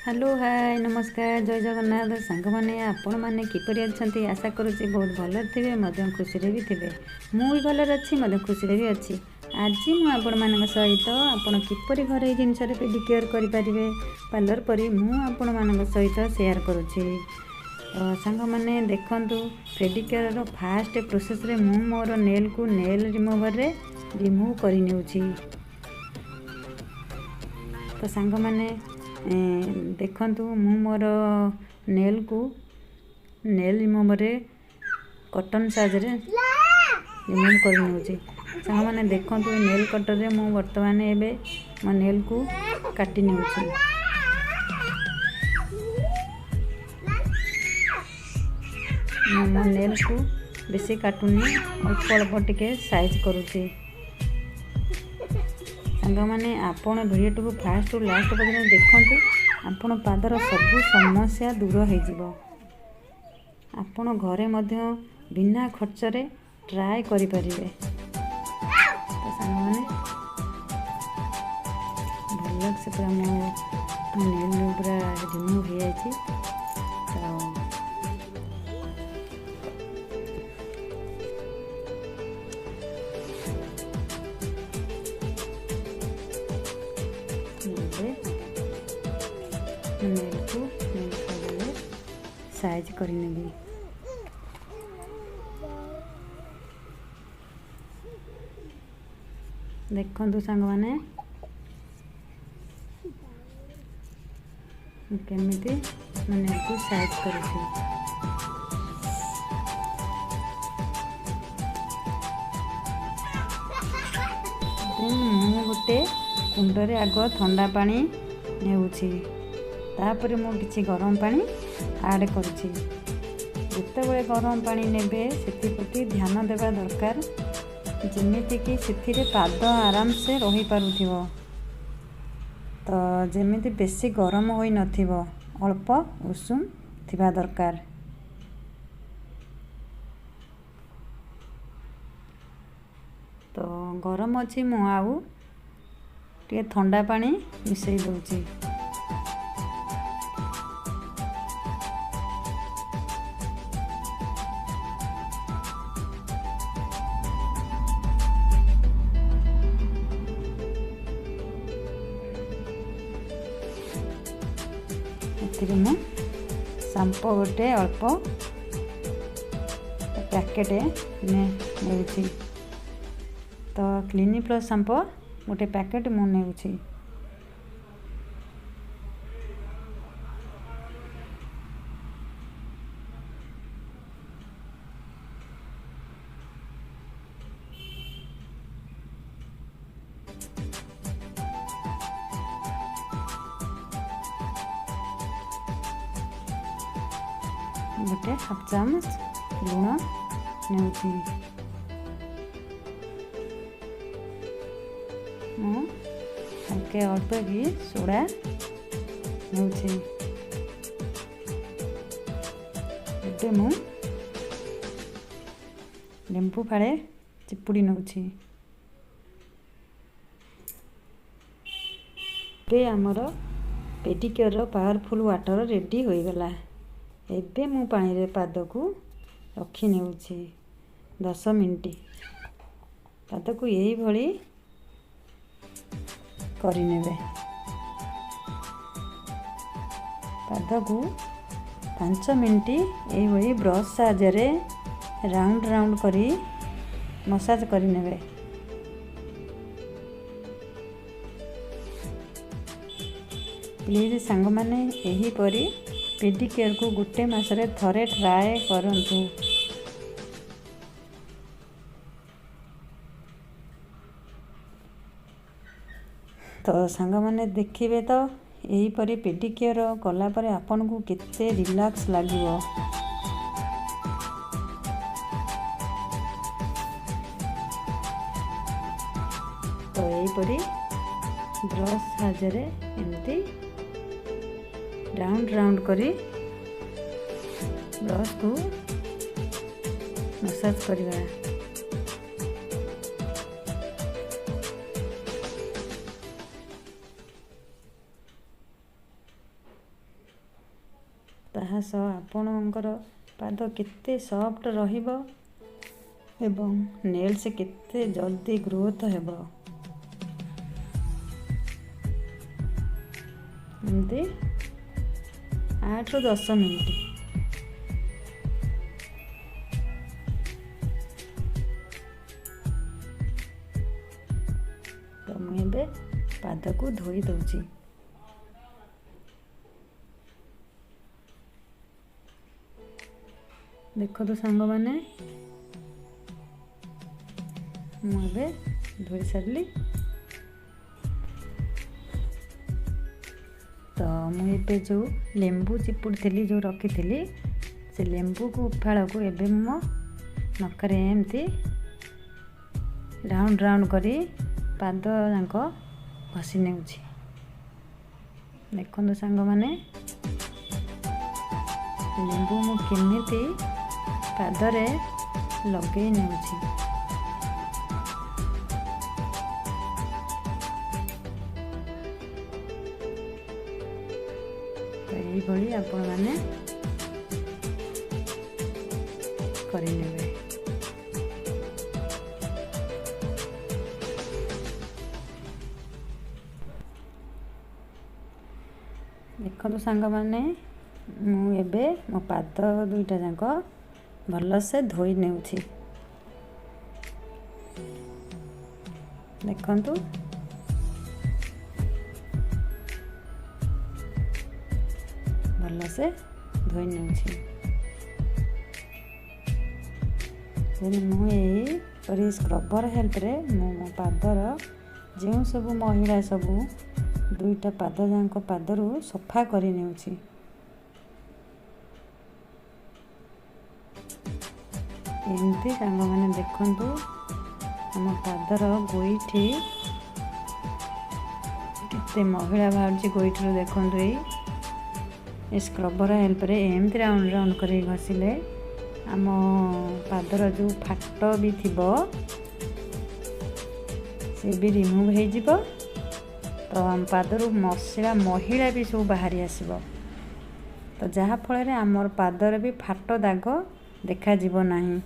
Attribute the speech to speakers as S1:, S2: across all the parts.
S1: Hello, ହାଏ, ନମସ୍କାର, ଜୟ ଜଗନ୍ନାଥ। ସାଙ୍ଗମାନେ, ଆପଣମାନେ କିପରି ଅଛନ୍ତି? ଆଶା କରୁଛି ବହୁତ ଭଲରେ ଥିବେ, ମଧ୍ୟ ଖୁସିରେ ବି ଥିବେ। ମୁଁ ବି ଭଲରେ ଅଛି, ମଧ୍ୟ ଖୁସିରେ ବି ଅଛି। ଆଜି ମୁଁ ଆପଣମାନଙ୍କ ସହିତ ଆପଣ କିପରି ଘରୋଇ ଜିନିଷରେ ପେଡ଼ିକ୍ୟୋର କରିପାରିବେ ପାର୍ଲର ପରି, ମୁଁ ଆପଣମାନଙ୍କ ସହିତ ସେୟାର କରୁଛି। ତ ସାଙ୍ଗମାନେ ଦେଖନ୍ତୁ, ପେଡ଼ିକ୍ୟୋରର ଫାଷ୍ଟ ପ୍ରୋସେସ୍ରେ ମୁଁ ମୋର ନେଲ୍କୁ ନେଲ୍ ରିମୁଭରରେ ରିମୁଭ୍ କରିନେଉଛି। ତ ସାଙ୍ଗମାନେ ଦେଖନ୍ତୁ, ମୁଁ ମୋର ନେଲ୍କୁ ନେଲ୍ ରିମୁଭରରେ କଟନ୍ ସାହାଯ୍ୟରେ ରିମୁଭ୍ କରିନେଉଛି। ସାଙ୍ଗମାନେ ଦେଖନ୍ତୁ, ଏ ନେଲ୍ କଟର୍ରେ ମୁଁ ବର୍ତ୍ତମାନ ଏବେ ମୋ ନେଲ୍କୁ କାଟି ନେଉଛି। ମୁଁ ମୋ ନେଲ୍କୁ ବେଶୀ କାଟୁନି, ଅଳ୍ପ ଅଳ୍ପ ଟିକେ ସାଇଜ୍ କରୁଛି। ସାଙ୍ଗମାନେ, ଆପଣ ଭିଡ଼ିଓଟିକୁ ଫାଷ୍ଟରୁ ଲାଷ୍ଟ ପର୍ଯ୍ୟନ୍ତ ଦେଖନ୍ତୁ, ଆପଣ ପାଦର ସବୁ ସମସ୍ୟା ଦୂର ହେଇଯିବ। ଆପଣ ଘରେ ମଧ୍ୟ ବିନା ଖର୍ଚ୍ଚରେ ଟ୍ରାଏ କରିପାରିବେ। ତ ସାଙ୍ଗମାନେ, ଭଲସେ ପୁରା ମୋ ନେଲ୍ ପୁରା ରିମୁଭ୍ ହେଇଯାଇଛି। ତ ଏବେ ନେଲ୍କୁ ନେଲ୍ ସାହାଯ୍ୟରେ ସାଇଜ୍ କରିନେବି। ଦେଖନ୍ତୁ ସାଙ୍ଗମାନେ, ମୁଁ କେମିତି ମୋ ନେଲ୍କୁ ସାଇଜ୍ କରୁଛି। ଦେନ୍ ମୁଁ ଗୋଟେ କୁଣ୍ଡରେ ଆଗ ଥଣ୍ଡା ପାଣି ନେଉଛି, ତାପରେ ମୁଁ କିଛି ଗରମ ପାଣି ଆଡ଼୍ କରୁଛି। ଯେତେବେଳେ ଗରମ ପାଣି ନେବେ, ସେଥିପ୍ରତି ଧ୍ୟାନ ଦେବା ଦରକାର, ଯେମିତିକି ସେଥିରେ ପାଦ ଆରାମସେ ରହିପାରୁଥିବ। ତ ଯେମିତି ବେଶୀ ଗରମ ହୋଇନଥିବ, ଅଳ୍ପ ଉଷୁମ ଥିବା ଦରକାର। ତ ଗରମ ଅଛି, ମୁଁ ଆଉ ଟିକେ ଥଣ୍ଡା ପାଣି ମିଶାଇ ଦେଉଛି। ଏଥିରେ ମୁଁ ସାମ୍ପୋ ଗୋଟେ ଅଳ୍ପ ପ୍ୟାକେଟ୍ ନେଉଛି। ତ କ୍ଲିନିକ୍ ପ୍ଲସ୍ ସାମ୍ପୋ ଗୋଟେ ପ୍ୟାକେଟ୍ ମୁଁ ନେଉଛି। ଗୋଟେ ହାଫ୍ ଚାମଚ ଲୁଣ ନେଉଛି। ମୁଁ ଟିକେ ଅଳ୍ପ କି ସୋଡ଼ା ନେଉଛି। ଏବେ ମୁଁ ଲେମ୍ବୁ ଫାଳେ ଚିପୁଡ଼ି ନେଉଛି। ଏବେ ଆମର ପେଡ଼ିକ୍ୟୋରର ପାୱାରଫୁଲ୍ ୱାଟର୍ ରେଡ଼ି ହୋଇଗଲା। ଏବେ ମୁଁ ପାଣିରେ ପାଦକୁ ରଖି ନେଉଛି 10 ମିନିଟ୍। ପାଦକୁ ଏଇଭଳି କରିନେବେ। ପାଦକୁ 5 ମିନିଟ୍ ଏଇଭଳି ବ୍ରସ୍ ସାହାଯ୍ୟରେ ରାଉଣ୍ଡ ରାଉଣ୍ଡ କରି ମସାଜ କରିନେବେ। ପ୍ଲିଜ୍ ସାଙ୍ଗମାନେ, ଏହିପରି ପେଡ଼ିକ୍ୟୋରକୁ ଗୋଟେ ମାସରେ ଥରେ ଟ୍ରାଏ କରନ୍ତୁ। ତ ସାଙ୍ଗମାନେ ଦେଖିବେ ତ, ଏହିପରି ପେଡ଼ିକ୍ୟୋର କଲା ପରେ ଆପଣଙ୍କୁ କେତେ ରିଲାକ୍ସ ଲାଗିବ। ତ ଏହିପରି ବ୍ରସ୍ ସାହାଯ୍ୟରେ ଏମିତି ରାଉଣ୍ଡ ରାଉଣ୍ଡ କରି ବ୍ରସ୍କୁ ମସାଜ କରିବା। ତାହା ସହ ଆପଣଙ୍କର ପାଦ କେତେ ସଫ୍ଟ ରହିବ ଏବଂ ନେଲ୍ସ କେତେ ଜଲ୍ଦି ଗ୍ରୋଥ୍ ହେବ। ଏମିତି 8ରୁ 10 ମିନିଟ୍। ତ ମୁଁ ଏବେ ପାଦକୁ ଧୋଇ ଦେଉଛି। ଦେଖନ୍ତୁ ସାଙ୍ଗମାନେ, ମୁଁ ଏବେ ଧୋଇ ସାରିଲି। ତ ମୁଁ ଏବେ ଯେଉଁ ଲେମ୍ବୁ ଚିପୁଡ଼ିଥିଲି, ଯେଉଁ ରଖିଥିଲି, ସେ ଲେମ୍ବୁକୁ ଫାଳକୁ ଏବେ ମୁଁ ନଖରେ ଏମିତି ରାଉଣ୍ଡ ରାଉଣ୍ଡ କରି ପାଦ ଯାକ ଘଷି ନେଉଛି। ଦେଖନ୍ତୁ ସାଙ୍ଗମାନେ, ଲେମ୍ବୁ ମୁଁ କେମିତି ପାଦରେ ଲଗେଇ ନେଉଛି। ଏଇଭଳି ଆପଣମାନେ କରିନେବେ। ଦେଖନ୍ତୁ ସାଙ୍ଗମାନେ, ମୁଁ ଏବେ ମୋ ପାଦ ଦୁଇଟା ଯାକ ଭଲସେ ଧୋଇ ନେଉଛି। ଦେଖନ୍ତୁ, ଭଲସେ ଧୋଇ ନେଉଛି। ମୁଁ ଏହିପରି ସ୍କ୍ରବର ହେଲ୍ପରେ ମୁଁ ମୋ ପାଦର ଯେଉଁ ସବୁ ମଇଳା ସବୁ ଦୁଇଟା ପାଦ ଯାକ ପାଦରୁ ସଫା କରି ନେଉଛି। ଏମିତି ସାଙ୍ଗମାନେ ଦେଖନ୍ତୁ, ଆମ ପାଦର ଗୋଇଠି କେତେ ମଇଳା ବାହାରୁଛି ଗୋଇଠିରୁ। ଦେଖନ୍ତୁ, ଏଇ ଏ ସ୍କ୍ରବର ହେଲ୍ପରେ ଏମିତି ରାଉଣ୍ଡ ରାଉଣ୍ଡ କରିକି ଘଷିଲେ ଆମ ପାଦର ଯେଉଁ ଫାଟ ବି ଥିବ ସେ ବି ରିମୁଭ୍ ହେଇଯିବ। ତ ଆମ ପାଦରୁ ମସଲା ମଇଳା ବି ସବୁ ବାହାରି ଆସିବ, ତ ଯାହାଫଳରେ ଆମର ପାଦରେ ବି ଫାଟ ଦାଗ ଦେଖାଯିବ ନାହିଁ।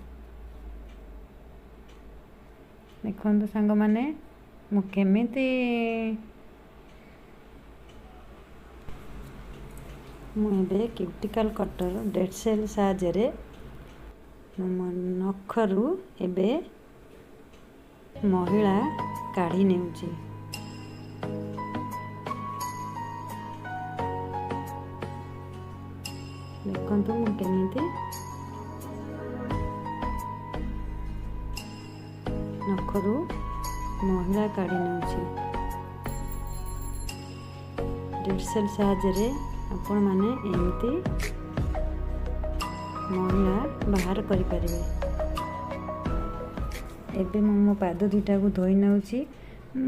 S1: ଦେଖନ୍ତୁ ସାଙ୍ଗମାନେ, ମୁଁ କେମିତି ମୁଁ ଏବେ କ୍ୟୁଟିକଲ୍ କଟର ଡେଡ଼୍ ସେଲ୍ ସାହାଯ୍ୟରେ ମୁଁ ମୋ ନଖରୁ ଏବେ ମଇଳା କାଢ଼ି ନେଉଛି। ଦେଖନ୍ତୁ, ମୁଁ କେମିତି ନଖରୁ ମଇଳା କାଢ଼ି ନେଉଛି। ଡେଡ଼୍ ସେଲ୍ ସାହାଯ୍ୟରେ ଆପଣମାନେ ଏମିତି ମଇଳା ବାହାର କରିପାରିବେ। ଏବେ ମୁଁ ମୋ ପାଦ ଦୁଇଟାକୁ ଧୋଇ ନେଉଛି।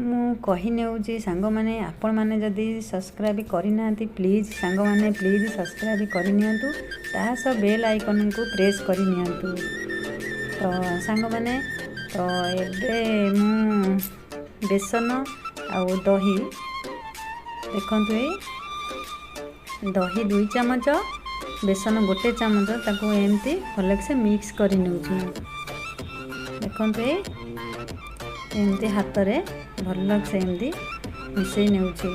S1: ମୁଁ କହି ନେଉଛି ସାଙ୍ଗମାନେ, ଆପଣମାନେ ଯଦି ସବସ୍କ୍ରାଇବ୍ କରିନାହାନ୍ତି, ପ୍ଲିଜ୍ ସାଙ୍ଗମାନେ, ପ୍ଲିଜ୍ ସବସ୍କ୍ରାଇବ୍ କରିନିଅନ୍ତୁ, ତା ସହ ବେଲ୍ ଆଇକନ୍କୁ ପ୍ରେସ୍ କରିନିଅନ୍ତୁ। ତ ସାଙ୍ଗମାନେ, ତ ଏବେ ମୁଁ ବେସନ ଆଉ ଦହି, ଦେଖନ୍ତୁ, ଏଇ ଦହି 2 ଚାମଚ, ବେସନ 1 ଚାମଚ, ତାକୁ ଏମିତି ଭଲସେ ମିକ୍ସ କରି ନେଉଛି ମୁଁ। ଦେଖନ୍ତୁ, ଏଇ ଏମିତି ହାତରେ ଭଲସେ ଏମିତି ମିଶାଇ ନେଉଛି।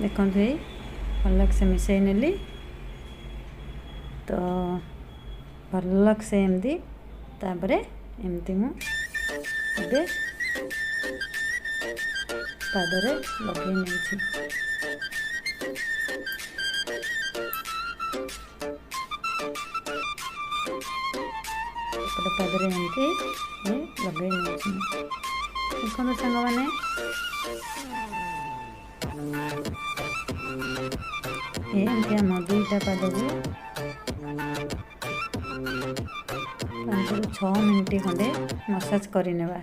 S1: ଦେଖନ୍ତୁ, ଏଇ ଭଲସେ ମିଶାଇ ନେଲି। ତ ଭଲସେ ଏମିତି ତାପରେ ଏମିତି ମୁଁ ଏବେ ପାଦରେ ଲଗେଇ ନେଉଛି। ଏପଟ ପାଦରେ ଏମିତି ଲଗେଇ ନେଉଛି। ଦେଖନ୍ତୁ ସାଙ୍ଗମାନେ, ଏମିତି ଆମ ଦୁଇଟା ପାଦକୁ 5ରୁ 6 ମିନିଟ୍ ଖଣ୍ଡେ ମସାଜ କରିନେବା।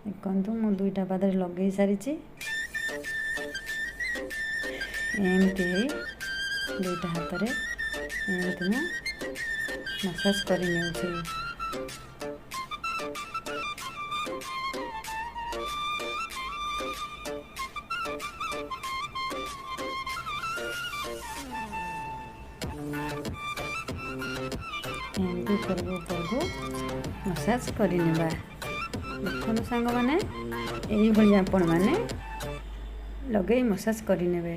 S1: ଦେଖନ୍ତୁ, ମୁଁ ଦୁଇଟା ପାଦରେ ଲଗେଇ ସାରିଛି। ଏମିତି ଦୁଇଟା ହାତରେ ଏମିତି ମୁଁ ମସାଜ କରି ନେଉଛି। ଉପରକୁ ଉପରକୁ ମସାଜ କରିନେବା। ଦେଖନ୍ତୁ ସାଙ୍ଗମାନେ, ଏଇଭଳି ଆପଣମାନେ ଲଗେଇ ମସାଜ କରିନେବେ।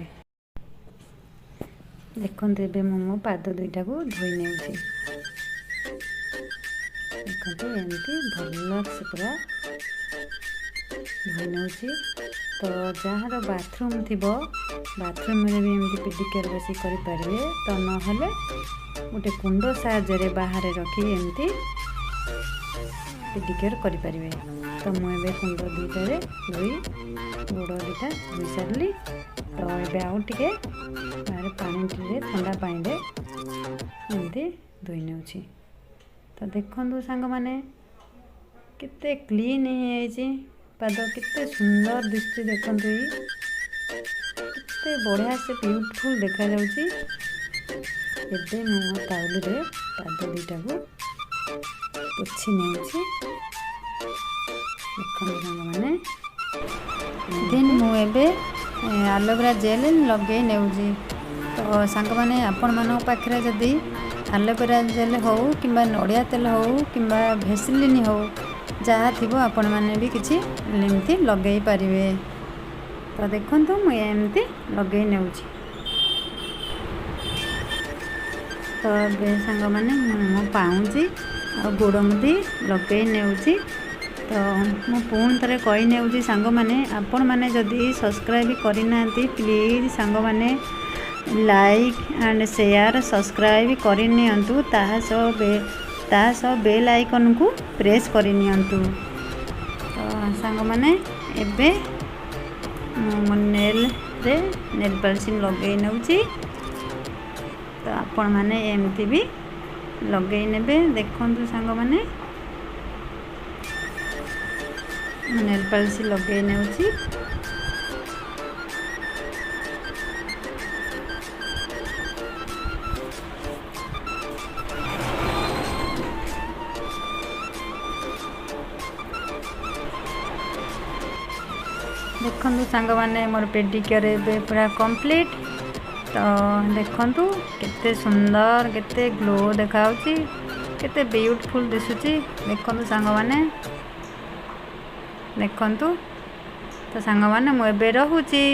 S1: ଦେଖନ୍ତୁ, ଏବେ ମୁଁ ମୋ ପାଦ ଦୁଇଟାକୁ ଧୋଇ ନେଉଛି। ଦେଖନ୍ତୁ, ଏମିତି ଭଲସେ ପୁରା ଧୋଇ ନେଉଛି। ତ ଯାହାର ବାଥରୁମ୍ ଥିବ, ବାଥରୁମ୍ରେ ବି ଏମିତି ପେଡ଼ିକ୍ୟୁର୍ ବସି କରିପାରିବେ। ତ ନହେଲେ ଗୋଟେ କୁଣ୍ଡ ସାହାଯ୍ୟରେ ବାହାରେ ରଖି ଏମିତି ପେଡ଼ିକ୍ୟୁର୍ କରିପାରିବେ। ତ ମୁଁ ଏବେ କୁଣ୍ଡ ଦୁଇଟାରେ ଧୋଇ ଗୋଡ଼ ଦୁଇଟା ଧୋଇ ସାରିଲି। ତ ଏବେ ଆଉ ଟିକେ ବାହାରେ ପାଣିରେ, ଥଣ୍ଡା ପାଣିରେ ଏମିତି ଧୋଇ ନେଉଛି। ତ ଦେଖନ୍ତୁ ସାଙ୍ଗମାନେ, କେତେ କ୍ଲିନ୍ ହେଇଯାଇଛି ପାଦ, କେତେ ସୁନ୍ଦର ଦିଶୁଛି। ଦେଖନ୍ତୁ, ଏଇ କେତେ ବଢ଼ିଆ ସେ ବିୟୁଟିଫୁଲ୍ ଦେଖାଯାଉଛି। ଏବେ ମୁଁ ମୋ ଟାଉଲିରେ ପାଦ ଦୁଇଟାକୁ ପୋଛି ନେଉଛି। ଦେଖନ୍ତୁ ସାଙ୍ଗମାନେ। ଦେନ୍ ମୁଁ ଏବେ ଆଲୋଭେରା ଜେଲ୍ ଲଗେଇ ନେଉଛି। ତ ସାଙ୍ଗମାନେ, ଆପଣମାନଙ୍କ ପାଖରେ ଯଦି ଆଲୋଭେରା ଜେଲ୍ ହେଉ କିମ୍ବା ନଡ଼ିଆ ତେଲ ହେଉ କିମ୍ବା ଭେସଲିନ୍ ହେଉ, ଯାହା ଥିବ ଆପଣମାନେ ବି କିଛି ଏମିତି ଲଗେଇ ପାରିବେ। ତ ଦେଖନ୍ତୁ, ମୁଁ ଏମିତି ଲଗେଇ ନେଉଛି। ତ ଏବେ ସାଙ୍ଗମାନେ, ମୁଁ ମୋ ପାଉଁଜି ଆଉ ଗୋଡ଼ ମୁଦି ଲଗେଇ ନେଉଛି। ତ ମୁଁ ପୁଣି ଥରେ କହି ନେଉଛି ସାଙ୍ଗମାନେ, ଆପଣମାନେ ଯଦି ସବସ୍କ୍ରାଇବ୍ କରିନାହାନ୍ତି, ପ୍ଲିଜ୍ ସାଙ୍ଗମାନେ ଲାଇକ୍ ଆଣ୍ଡ ସେୟାର ସବସ୍କ୍ରାଇବ୍ କରିନିଅନ୍ତୁ। ତାହା ସହ ବେଲ୍ ଆଇକନ୍କୁ ପ୍ରେସ୍ କରିନିଅନ୍ତୁ। ତ ସାଙ୍ଗମାନେ, ଏବେ ମୁଁ ମୋ ନେଲ୍ରେ ନେଲ୍ ପଲିସ୍ ଲଗେଇ ନେଉଛି। ତ ଆପଣମାନେ ଏମିତି ବି ଲଗେଇ ନେବେ। ଦେଖନ୍ତୁ ସାଙ୍ଗମାନେ, ମୁଁ ନେଲ୍ ପଲିସ୍ ଲଗେଇ ନେଉଛି। ଦେଖନ୍ତୁ ସାଙ୍ଗମାନେ, ମୋର ପେଡ଼ିକ୍ୟୁର୍ ଏବେ ପୁରା କମ୍ପ୍ଲିଟ୍। ତ ଦେଖନ୍ତୁ, କେତେ ସୁନ୍ଦର, କେତେ ଗ୍ଲୋ ଦେଖାଯାଉଛି, କେତେ ବିୟୁଟିଫୁଲ୍ ଦିଶୁଛି। ଦେଖନ୍ତୁ ସାଙ୍ଗମାନେ, ଦେଖନ୍ତୁ। ତ ସାଙ୍ଗମାନେ, ମୁଁ ଏବେ ରହୁଛି।